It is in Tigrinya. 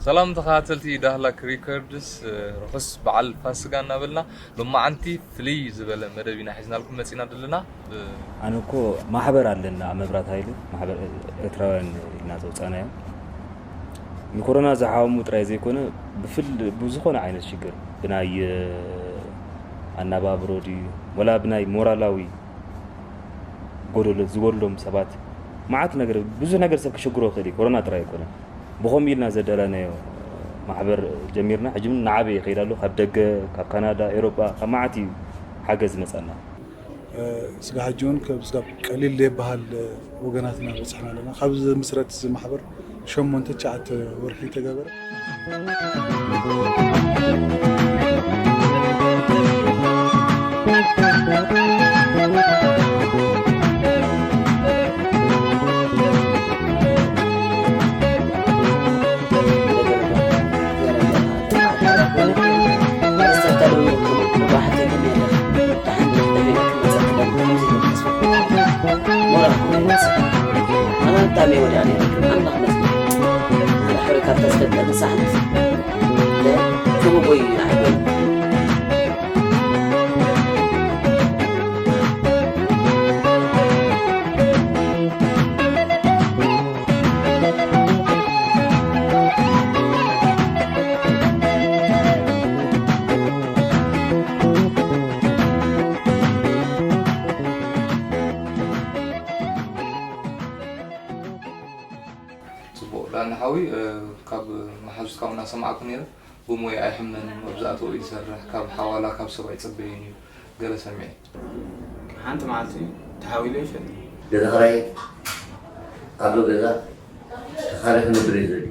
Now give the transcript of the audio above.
ሰላም ተኸታተልቲ ዳህላክ ሪከርድስ፣ ርሑስ በዓል ፋስጋ እናበልና፣ ሎማዓንቲ ፍልይ ዝበለ መደብ ኢና ሒዝናልኩም መፂና ዘለና። ኣነ እኮ ማሕበር ኣለና ኣብ መብራት ሃይል፣ ማሕበር ኤርትራውያን ኢና ዘውፃናዮ። ንኮሮና ዝሓሙ ጥራይ ዘይኮነ፣ ብፍል ብዝኾነ ዓይነት ሽግር፣ ብናይ ኣናባብሮ ድዩ፣ ወላ ብናይ ሞራላዊ ጎደሎ ዝጎድሎም ሰባት፣ መዓት ነገር፣ ብዙሕ ነገር ሰብ ክሽግሮ ይኽእል እዩ። ኮሮና ጥራይ ኣይኮነን። ብኸምኡ ኢልና ዘዳለናዮ ማሕበር ጀሚርና፣ ሕጂ እውን እናዓበየ ይኸይድ ኣሎ። ካብ ደገ፣ ካብ ካናዳ፣ ኤውሮጳ፣ ካብ መዓት እዩ ሓገዝ ዝመጸና። ስጋ ሕጂ እውን ክሳብ ቀሊል ዘይበሃል ወገናትና በጺሕና ኣለና። ካብ ዝምስረት እዚ ማሕበር ሸሞንተ ትሽዓተ ወርሒ ተገበረ። ጽቡቕ። ዳኒ ሓዊ፣ እ፣ ካብ መሓዙትካ እውን እናሰማዕኩ ነይረ። ብሞያ ኣይሕመንን፣ መብዛሕትኡ ይሰርሕ፣ ካብ ሓዋላ፣ ካብ ሰብ ኣይጽበይን እዩ። ገለ ሰሚዐ። ሓንቲ መዓልቲ ተሓዊለ ይፈልጥ። ገዛ ኽራይ ኣሎ፣ ገዛ ተኻሊ ክነብር እዩ ዘድልዩ።